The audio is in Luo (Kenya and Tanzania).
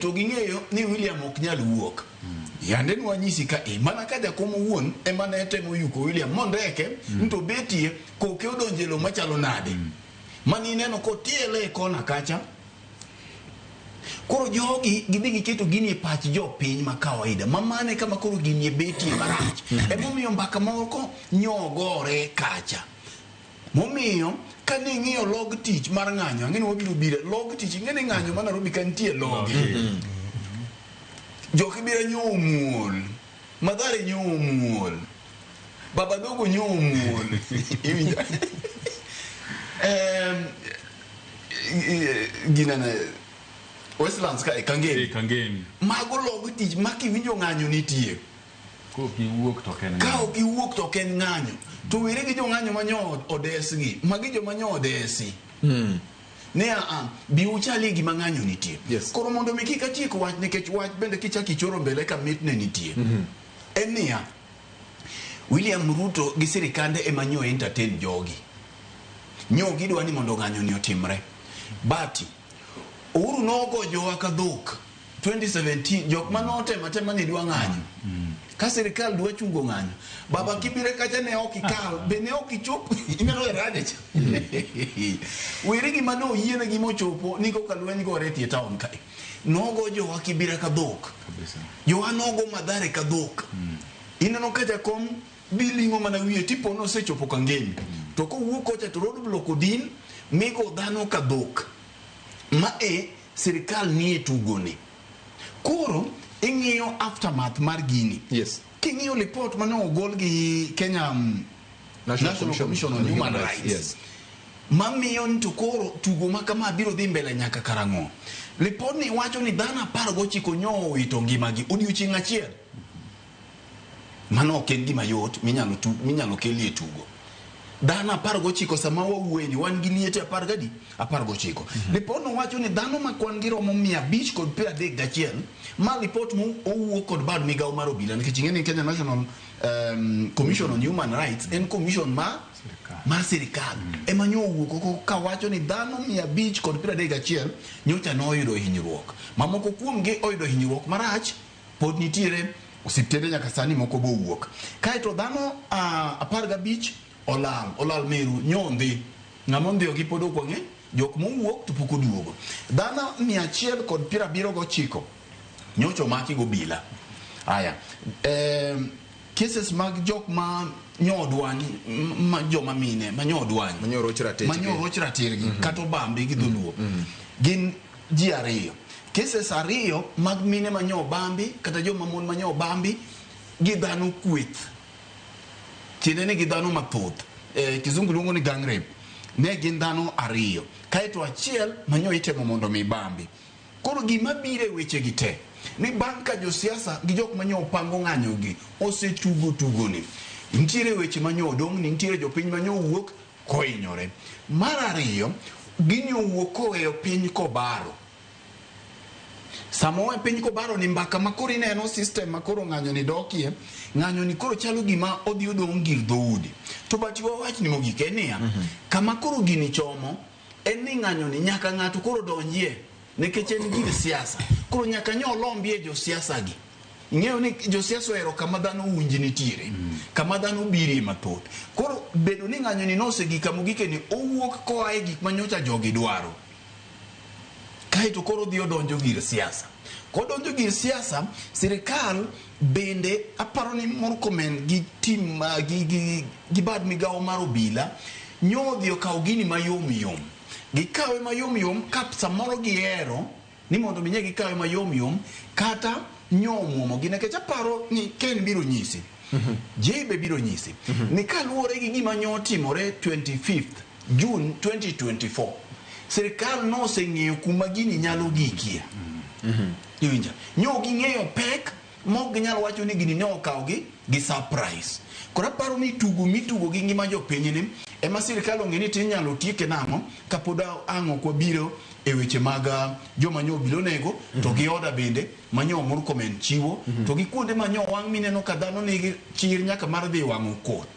To ging'eyo ni William ok nyal wuok. Yande nwanyisi ka e mana ka jakom owuon ema ne temo yuko William mondeke to betie koke odonjo e lowo machalo nade. Mani ineno kotiele e kona kacha. Koro jogi gidhi giketo gini e pach jopiny ma kawaida ma mane kama koro gini e betie marach. Emomiyo mbaka moko nyogore kacha. Momiyo ka ne ing'iyo log tich mar ng'anyo, ang'e ni wabiro bire log tich, ing'e ni ng'anyo ma Nairobi ka nitie loge. Jokibira nyo omuol, Mathare nyo omuol, Baba Dogo nyo omuol. Iwinjo? Em, ginene Westlands kae Kangemi. Kangemi. Mago log tich ma kiwinjo ng'anyo nitie. Kok iwuok to ok en Ka ng'anyo. ok iwuok to ok en ng'anyo. To were gi jong'anyo ma nyo odesgi. Magi joma nyo odesi. Ne a a, bi uchalie gima ng'anyo nitie. Koro mondo mi kik atiek wach nikech wach bende kichako ichoro mbele ka mitne nitie. En niya, William Ruto gi sirikande ema nyo entertain jogi. Nyo gidwa ni mondo ng'anyo ni otimre. But Uhuru nogo jowa ka dhok. 2017 jok mane otemo atema ni dwa ng'anyo ka sirikal dwa chungo ng'anyo baba kibire kacha ne ok ikal be ne ok ichop ineno e rade cha weri gima ne oyiene gi mochopo ni koka lweny gore e tie town kae nogo jowa kibira ka dhok jowa nogo madhare ka dhok ineno ka jakom dhi ling'o mana wiye tipo nosechopo Kangemi to kowuok kocha to road block odin migo dhano ka dhok ma e sirikal nie tugoni. Koro ing'iyo aftermath mar gini. Yes. King'iyo report mane ogol gi Kenya National Commission on Human Rights. Yes. Mamiyo ni to koro tugo ma kama biro dhi mbele nyaka karang'o. Report ni wacho ni dhano 19 nyo owito ngimagi odiochieng' achiel. Mano ok en gima yot minyalo tu, minyalo kelie tugo. Dhano 19 sama wawuoye ni wan gi liete apar gadi? 19. Lipodno wacho ni dhano ma kwan gi romo 531 ma lipot mo owuok kod bad migawo mar obila nikech ing'e ni Kenya National Commission on Human Rights en commission ma mar sirikal ema nyo owuok oko kawacho ni dhano 531 nyocha noyudo hinyruok. Mamoko kuomgi oyudo hinyruok marach pod nitiere osiptende nyaka sani moko bowuok. Kaeto dhano 15 olal, olal Meru, nyondhi. Ng'ama ondhiyogi pod ok wang'e, jok mowuok to pok oduogo. Dhano 179 nyocha omaki gobila. Aya, cases mag jok ma nyo odwany, ma joma mine, ma nyo odwany. Ma nyo oroch ratechgi. Ma nyo oroch ratirgi, kata obambi gi dholuo. Gin ji ariyo. Cases ariyo mag mine ma nyo obambi kata joma mon ma nyo obambi gi dhano kweth. Tiende ni gi dhano mathoth. Kizungu luongo ni gang rape. Ne gin dhano ariyo. Kaeto achiel ma nyo itemo mondo mi bambi. Koro gima biro e weche gi te ni bang' ka josiasa gi jok ma nyo opango ng'anyo gi osetugo tugo ni, nitiere weche ma nyo odong' ni nitiere jopiny ma nyo owuok kohinyore. Mar ariyo, gini owuok koweyo piny kobaro. Sama owe piny kobaro ni mbaka ma koro ineno system ma koro ng'anyo ni dokie, ng'anyo ni koro chalo gima odhi odong' gir dhoudi. To but wawach ni mogik en niya, kama koro gini chomo en ni ng'anyo ni nyaka ng'ato koro donjie nikech en gir siasa. Koro nyaka nyo olombie josiasa gi. Ing'eyo ni josiasa ohero kama dhano winj nitiere, kama dhano birie mathoth. Koro bedo ni ng'anyo ni nosegik kama ogike ni owuok koa e gik ma nyocha jogi dwaro. Kaeto koro odhi odonjo gir siasa. Kodonjo gir siasa, sirikal bende aparo ni Murkomen gi team gi bad migawo mar obila nyo odhi okawo gini mayom yom. Gikawe mayom yom ka samoro gihero ni mondo mi nye gikawe mayom yom kata nyo omuomo gi nikech aparo ni Ken biro nyisi. Jay be biro nyisi ni kaluwore gi gima nyo otimore 25th June 2024 sirikal noseng'eyo kuma gini nyalo gikie. Iwinjo? Nyo ging'eyo pek mok ginyal wacho ni gini ne okawo gi gi surprise. Koro aparo ni tugo mitugo gi ngima jopiny ni ema sirikal ong'e ni tinyalo tieke nang'o kapod ang' ok wabiro e weche mag joma nyo obila onego to gi oda bende ma nyo Murkomen chiwo to gi kuonde ma nyo wang' mineno ka dhano nigi chir nyaka mar dhi wang'o kot.